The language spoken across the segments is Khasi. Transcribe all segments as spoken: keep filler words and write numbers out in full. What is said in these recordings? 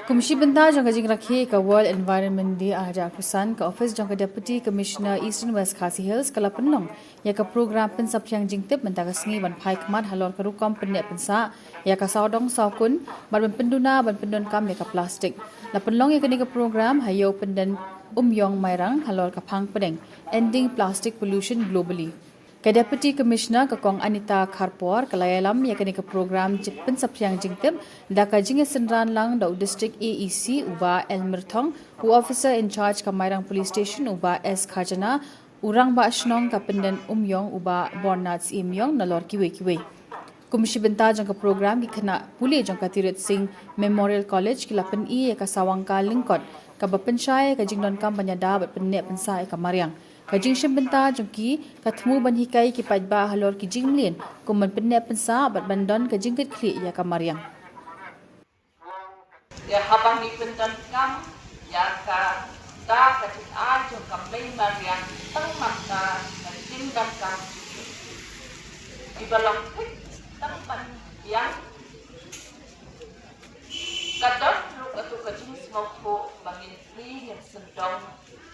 Kum shi bynta jong ka jingrakhe ka World Environment Day ar hajar arphew san, ka office jong ka Deputy Commissioner Eastern West Khasi Hills ka la pynlong ïa ka program pynsaphriang jingtip mynta ka sngi ban phai khmat halor ka rukom pynneh pynsah ïa ka sawdong sawkun bad ban pynduna ban pyndonkam ïa ka plastik. La pynlong ïa kane ka program ha Ïew Pynden Umïong Mairang halor ka phang pdeng Ending Plastic Pollution Globally. Ka Deputy Commissioner ka Kong Anita Kharpor ka la ïalam ïa kane ka program pynsaphriang jingtip da ka jingïasynran lang da u District A E C u Bah L Myrthong, u Officer in Charge ka Mairang Police Station u Bah S Khajana, u Rangbah Shnong ka Pynden Umïong u Bah Bornard Syiemïong nalor kiwei kiwei. Kum shi bynta jong ka program ki khynnah pule jong ka Tirot Sing Memorial College ki la pyni ïa ka sawang ka lyngkot kaba pynshai ïa ka jingdonkam ban ïada bad pynneh pynsah ïa ka mariang. Ka jingshim bynta jong ki ka thmu ban hikai ki paidbah halor ki jingmlien kum ban pynneh pynsah bad ban don ka jingkitkhlieh ïa ka mariang. Ïa haba ngi pyndonkam ïa kata ka jingai jong ka mei mariang tang mynta ka jingdonkam jong ngi, kiba long thik tang ban biang, ka don ruh katu ka jingsngewthuh ba ngin ïa ngin sngewdon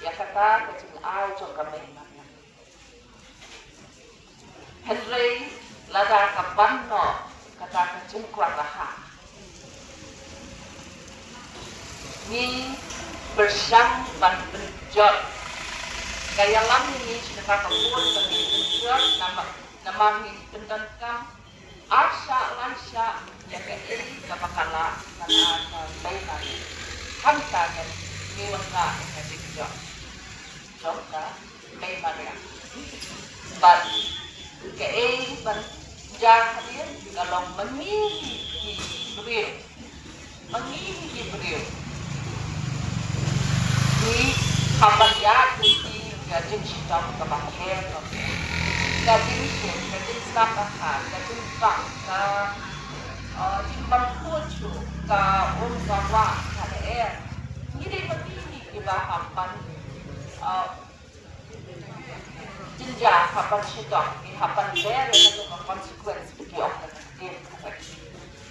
ïa kata ka jingai jong ka mei mariang. Hynrei lada ka ban noh kata ka jingkwah raha, ngi pyrshang ban pynjot. Ka ïalam ngi sha kata ka bun ban pynjot namar, namar ngi pyndonkam ar shah lai shah ïa kaei kaba ka lah ban ai ka mei mariang. Hangta ngi wan rah ïa ka jingjot jong ka mei mariang. Bad kaei ban jia hadien ka long ma ngi ki briew, ma ngi ki briew, ngi hap ban ïaid lynti ka jingshitom kaba her. Ka jingshit, ka jingslap bha, ka jingpang, ka, uh, jingbam khuid shuh, ka um ka wah, ka lyer. Ngi dei ma ngi kiba hap ban, uh, jynjar, hap ban shitom, ngi hap ban bear ïa ka consequence.